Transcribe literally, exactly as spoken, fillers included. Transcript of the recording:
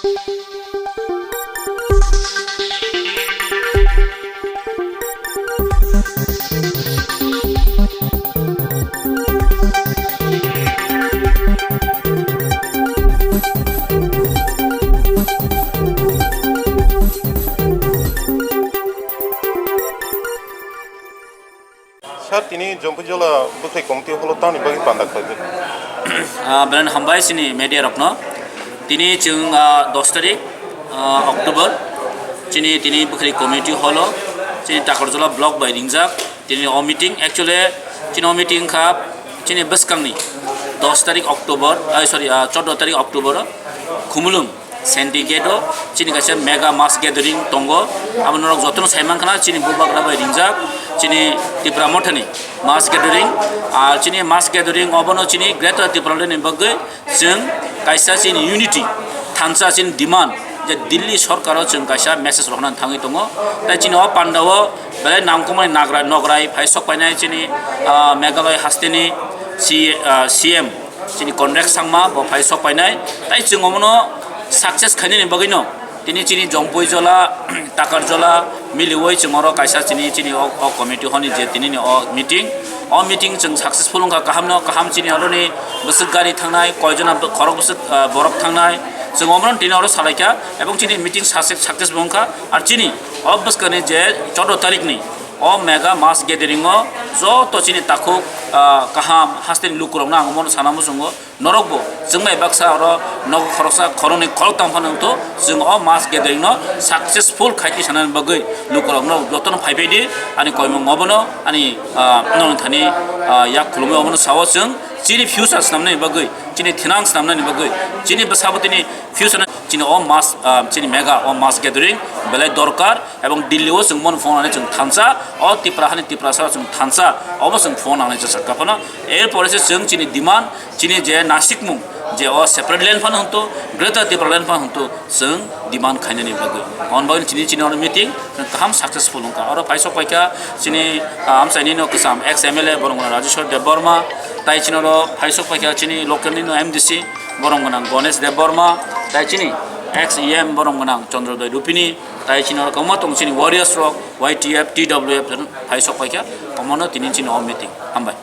Sir, tini Jompuijala bwkhwlai committee hall o tamni bagwi panda khlaijak? Ah, belai hambai chini media rokno. Tini chwng, ah, dos tarik, ah, October, chini tini bwkhwlai committee hall o, chini Takarjala block bai ringjak. Tini o meeting, actually, chini o meeting kha, chini bwskangni dos tarik October, ah, sorry, ah, chordo tarik October o, Khumulwng. Syndicate o chini kaisa mega mass gathering tongo. Abo norok jotono sai mankha na chini bubagra bai ringjak chini Tipra Mothani mass gathering. Ar chini mass gathering obono chini Greater Tipraland ni bagwi chwng kaisa chini unity thansa chini demand je Delhi sorkaro chwng kaisa message rohorna thangwi tongo. Tai chini o pandao belai nangkukmani nagra nograi phai sok painai chini, ah, Meghalaya hasteni C-, ah, C M. Chini Conrad Sangma bo phai sok painai. Tai chwng omono success khainani bagwino tini chini Jompuijala, Takarjala miliwi chwng oro kaisa chini, chini o, o committee honi je tinini o meeting. O meeting chwng successful wngkha, kahamno kaham chini oroni bwswk gari thangnai, koijona khorok bwswk, ah, borok thangnai. Chwng omono tini oro salaikha ebong chini meeting success, success bo wngkha. Ar chini o bwskangni je chordo tarikni o mega mass gathering o joto chini takhuk, ah, kaham hasteni lukurokno ang omono sana muchungo. Norokbo chwng bai baksa oro nogo khoroksa khoroknwi khoroktham phano wngtho, chwng o mass gathering no successful khaikhe sanani bagwi lukurokno jotono phaibai di. Ani koimung obono ani, ah, nongni thani, ah, yak khulumwi obono sao chwng chini future snamnani bagwi, chini thinang snamnani bagwi, chini bwsabotini future no chini o mass, ah, chini mega o mass gathering belai dorkar. Ebong Delhi o chwng bono phone nangni chwng thansa, o Tipra hani Tiprasa chwng thansa, obo chwng phone nangni chwng sakha phano. Erpore se chwng chini demand, chini je nasikmung, je o separate land phano hwnto, Greater Tipraland phano hwnto, chwng demand khainani bagwi. Hwn bagwi chini, chini oro meeting chwng kaham successful wngkha. Oro phaisok paikha chini, ah, amchaini no kwcham ex M L A borok wngkha Rajeshwar Debbarma, tai chini oro phaisok paikha chini local ni no M D C borok wngkha Ganesh Debbarma, tai chini ex E M borok wngkha Chandrodaya Rupini, tai chini oro kwbangma tong chini warriors rok, Y T F, T W F phai sok paikha, omono tini chini o meeting. Hambai.